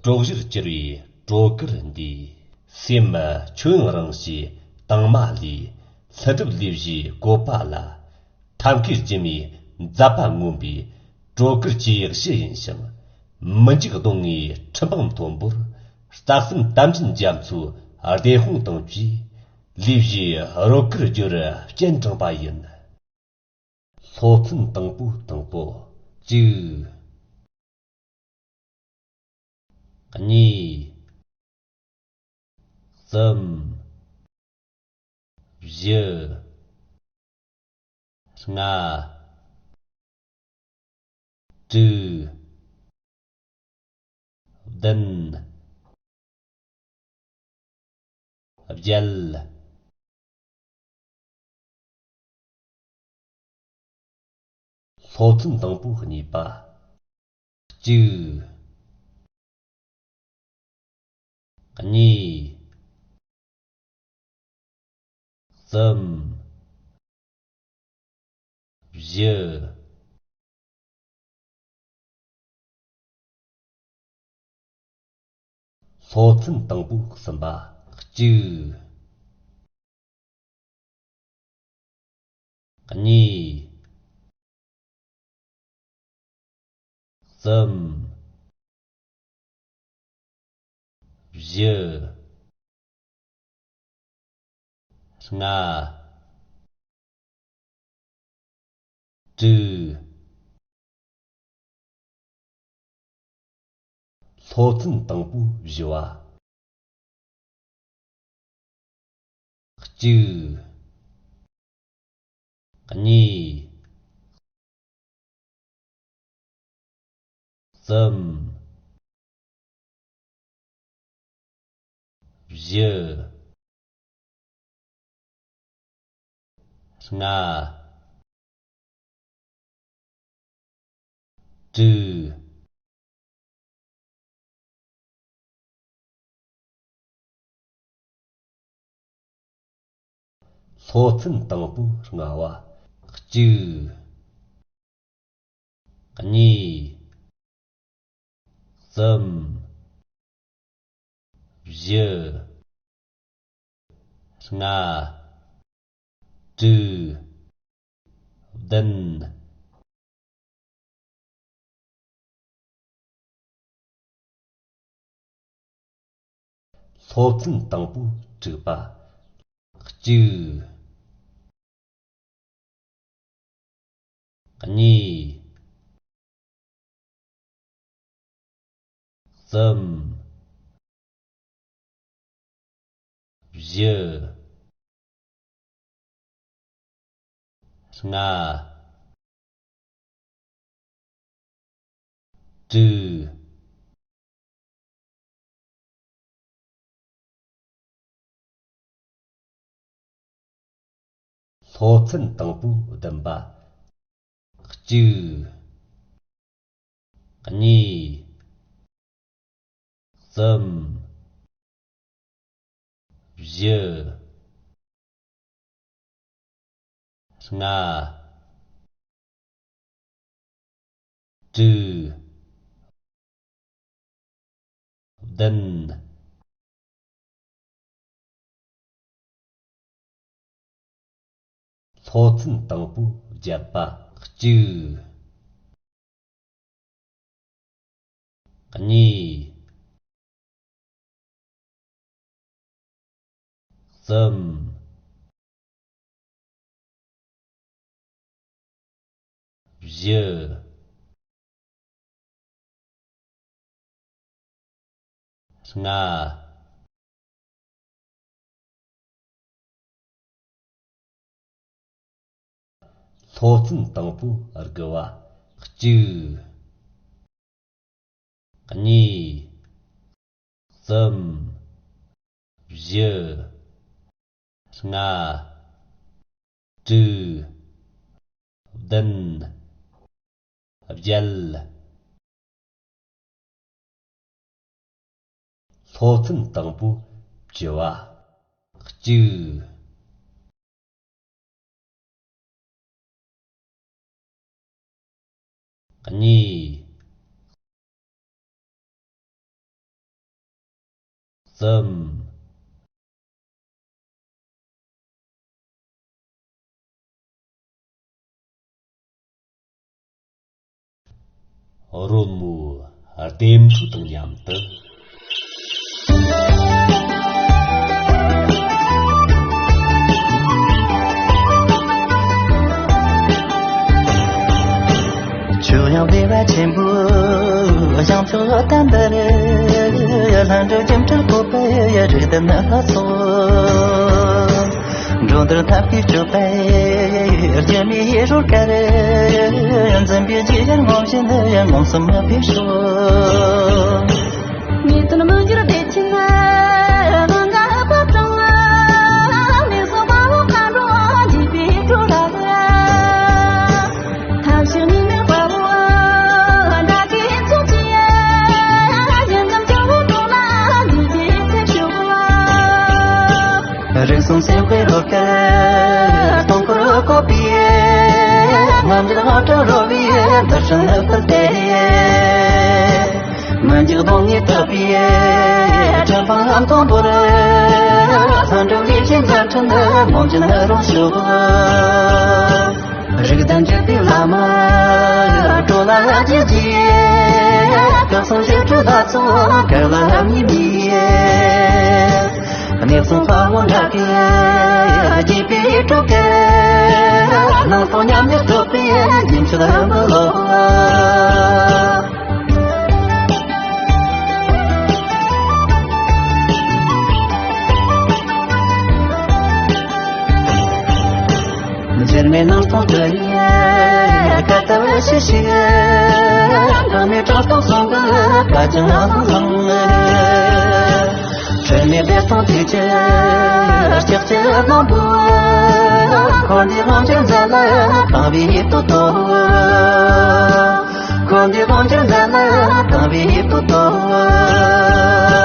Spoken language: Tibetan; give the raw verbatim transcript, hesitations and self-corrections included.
གྲོགས་བཞིར་གྱུར་པའི་སྤྲོ་གར་འདི། སེམས་མཆོད་ཡོན་རང་བཞིན་དྭངས་མ་ལས། ལྷུན་གྲུབ་ལས་བཞིའི་བཀོད་པ་ལ། ཐབས་མཁས་སྒྱུ་མའི་མཛད་པ་མངོན་པའི་སྤྲོ་གར་གྱི་གཞི་ཡིན་ཞིང་། མི་འཇིགས་གདོང་ལྔའི་ཁྲི་འཕང་མཐོན་པོར། རྩ་གསུམ་དམ་ཅན་རྒྱ་མཚོའི་སྡེ་དཔུང་དང་བཅས། ལས་བཞིའི་རོལ་གར་བསྒྱུར་སྤྱན་དྲངས་པ་ཡིན། སློབ་ཚན་དང་པོ་དང་པོ། གཅིག་གཉིས། གསུམ། བཞི། ལྔ། དྲུག་བདུན། བརྒྱད། སློབ་ཚན་དང་པོ་གཉིས་པ། གཅིག་གཉིས། གསུམ། བཞི། སློབ་ཚན་དང་པོ་གསུམ་པ། གཅིག་གཉིས། གསུམ། བཞི། ལྔ། དྲུག་སློབ་ཚན་དང་པོ་བཞི་བ། གཅིག་གཉིས། གསུམ། བཞི། ལྔ། དྲུག་སློབ་ཚན་དང་པོ་ལྔ་བ། གཅིག་གཉིས། གསུམ། བཞི། ལྔ། དྲུག་བདུན། སློབ་ཚན་དང་པོ་དྲུག་པ། གཅིག་གཉིས། གསུམ། བཞི། ལྔ། དྲུག་སློབ་ཚན་དང་པོ་བདུན་པ། གཅིག་གཉིས། གསུམ། བཞི། ལྔ། དྲུག་བདུན། སློབ་ཚན་དང་པོ་བརྒྱད་པ། གཅིག་གཉིས། གསུམ། བཞི། ལྔ། སློབ་ཚན་དང་པོ་དགུ་བ། གཅིག་གཉིས། གསུམ། བཞི། ལྔ། དྲུག་བདུན། བརྒྱད། སློབ་ཚན་དང་པོ་བཅུ་བ། གཅིག་གཉིས། ཙམ། རོལ་མོའི་ལྡེམ་མཆོག་དང་མཉམ་དུ། ཆོས་དབྱིངས་བདེ་བ་ཆེན་པོའི་བྱང་ཕྱོགས་དམ་པར། ལྷུན་གྲུབ་སྒྱུ་འཕྲུལ་བཀོད་པའི་རིགས་ལྡན་ལ་སོགས། འགྲོ་འདིར་ཐབས་ཀྱིས་སྤྱོད་པའི་སྒྱུ་མའི་རོལ་གར། འཛིན་པའི་རྗེས་ཡར་ངོམ་བཞིན་ངོམས་སུ་མི་ཕོད་ཤོག། ངེས་དོན་མི་འགྱུར་བདེ་ཆེན་ཀླན་ཀ་པ་ཀྲང་། མིག་སོགས་དཔའ་བོ་མཁའ་འགྲོ་འཇིགས་པའི་སྒྲོལ་ལ། ཐབས་ཤེས་ཉི་མའི་དཔའ་བོ་དགྲ་བགེགས་ཚོགས་ཀྱིས། ཞིང་ཁམས་སྐྱོ་བོ་གྲོང་ལ་འདུས་ཀྱི་ཚེ་ཤོག། རིགས་གསུམ་སེམས་དཔའི་རོལ་གར་སྟོང་འཁོར་བཀོད་པའི། རྔམ་བརྗིད་དབང་དྲག་རོལ་པའི་འདུ་ཤིང་ལ་བརྟེན་ཏེ། མི་འཇིགས་གདོང་ལྔས་བཏུད་པའི་ཁྲི་འཕང་ལམ་མཐོན་པོར། ལྷུན་གྲུབ་ལེགས་བཤད་མཛད་འཕྲིན་ངོམས་བཞིན་རོལ་ཤོག། རིགས་ལྡན་འཇིགས་པའི་ལམ་སྒྲོལ་ལ་རྗེས་ཀྱི། སྐུ་གསུང་ཞིང་བྲལ་ལྷ་ཚོགས་གང་ལ་མཉེས་མི། གནས་གསུམ་དཔའ་བོ་འདྲ་སྐད་རྒྱས་པའི་སྒྲོལ་གར། སྣང་སྟོང་ཉམས་ལེན་སྒྲུབ་པའི་རྒྱུན་ཆད་མི་ལོག། འཇར་མའི་སྣང་སྟོང་དུ་ཡི་ཀ་ཏ་བ་ཤི་ཤི། འགག་མེད་གྲགས་སྟོང་གསུང་གི་བཀའ་ཅན་ལྷ་ལྷང་ལྷང་། འཕྲིན་ལས་བདེ་སྟོང་དུས་ཀྱི་ལྕགས་ཀྱི་རྣམ་པོ། འཁོར་འདས་དབང་ཕྱུག་མཛད་ལ་དང་བའི་ཡིད་དུ་འདོད། འཁོར་འདས་དབང་ཕྱུག་མཛད་ལ་དང་བའི་ཡིད་དུ་འདོད།